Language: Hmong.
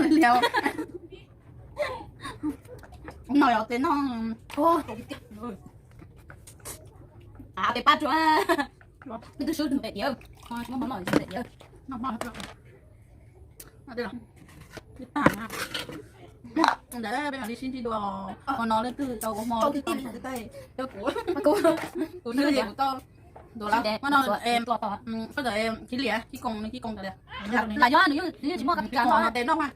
lias. No yog tes no. Tes pab rua. Leej twg swb nws pem tiav, muab mov noj nws pem tiav. Ntawd peb mam li sib ntsib dua. Hmo no leej twg tau ua hmo, kuv, kuv, kuv tau ntuas lawm. Hmo no, koj ntawd Chiv Liam, Chiv Koos, Chiv Koos ntawd. Lam nyob nws yeej tsis muaj kas fes no tes noj mas.